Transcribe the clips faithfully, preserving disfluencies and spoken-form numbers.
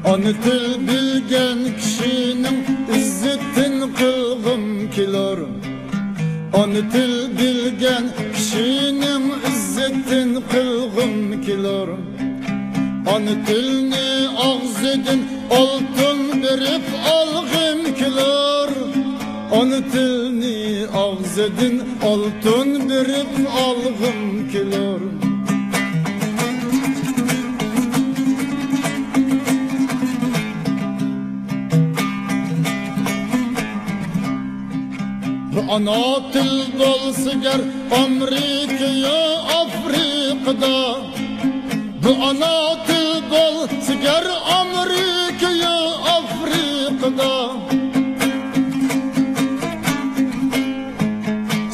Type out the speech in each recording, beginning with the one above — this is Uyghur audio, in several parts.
ئانا تىل بىلگەن كىشىنىڭ ئىززىتىن قىلغۇم كېلۇر. ئانا تىل بىلگەن كىشىنىڭ ئىززىتىن قىلغۇم كېلۇر. ئانا تىلنى ئاغزىدىن ئالتۇن بېرىپ ئالغۇم كېلۇر. ئانا تىلنى ئاغزىدىن ئالتۇن بېرىپ ئالغۇم كېلۇر. بۇ ئانا تىل بولسا گەر ئامېرىكىيۇ ئافرىقىدا، بۇ ئانا تىل بولسا گەر ئامېرىكىيۇ ئافرىقىدا،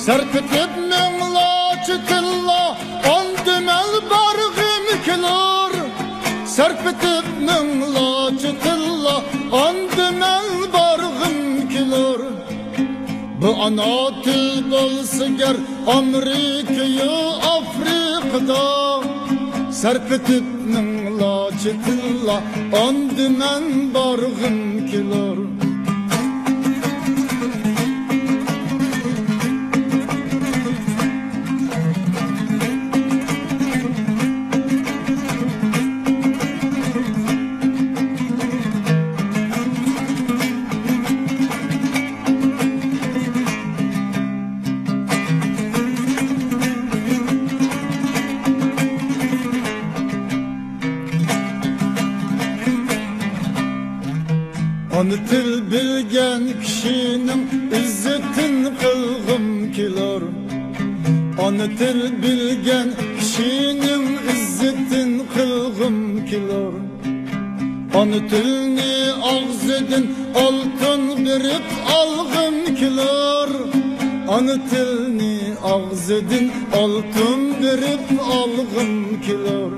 سەرپېتىپ مىڭلارچە تىللا ئاندىمەن بارغىم كېلۇر. سەرپېتىپ مىڭلارچە تىللا ئاندىمەن بارغىم كېلۇر. بۇ ئانا تىل بولسا گەر ئامېرىكىيۇ ئافرىقىدا، سەرپېتىپ مىڭلارچە تىللا ئاندىمەن بارغىم كېلۇر. ئانا تىل بىلگەن كىشىنىڭ ئىززىتىن قىلغۇم كېلۇر. ئانا تىل بىلگەن كىشىنىڭ ئىززىتىن قىلغۇم كېلۇر. ئانا تىلنى ئاغزىدىن ئالتۇن بېرىپ ئالغۇم كېلۇر. ئانا تىلنى ئاغزىدىن ئالتۇن بېرىپ ئالغۇم كېلۇر.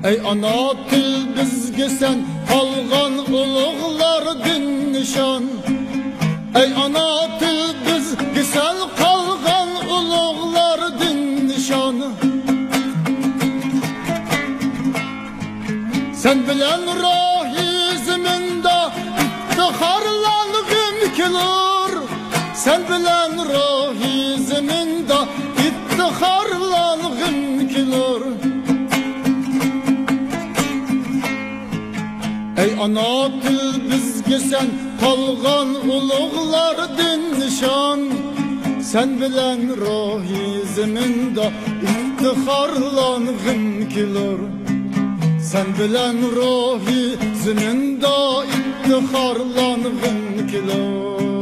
ئەي ئانا تىل بىزگە سەن قالغان ئۇلۇغلاردىن نىشان. ئەي ئانا تىل بىزگە سەن قالغان ئۇلۇغلاردىن نىشان. سەن بىلەن روھىي زېمىندا ئىپتىخارلانغىم كېلۇر. سەن بىلەن روھىي زېمىندا ئىپتىخارلانغىم كېلۇر. ئەي ئانا تىل بىزگە سەن قالغان ئۇلۇغلاردىن نىشان. سەن بىلەن روھىي زېمىندا ئىپتىخارلانغىم كېلۇر. سەن بىلەن روھىي زېمىندا ئىپتىخارلانغىم كېلۇر.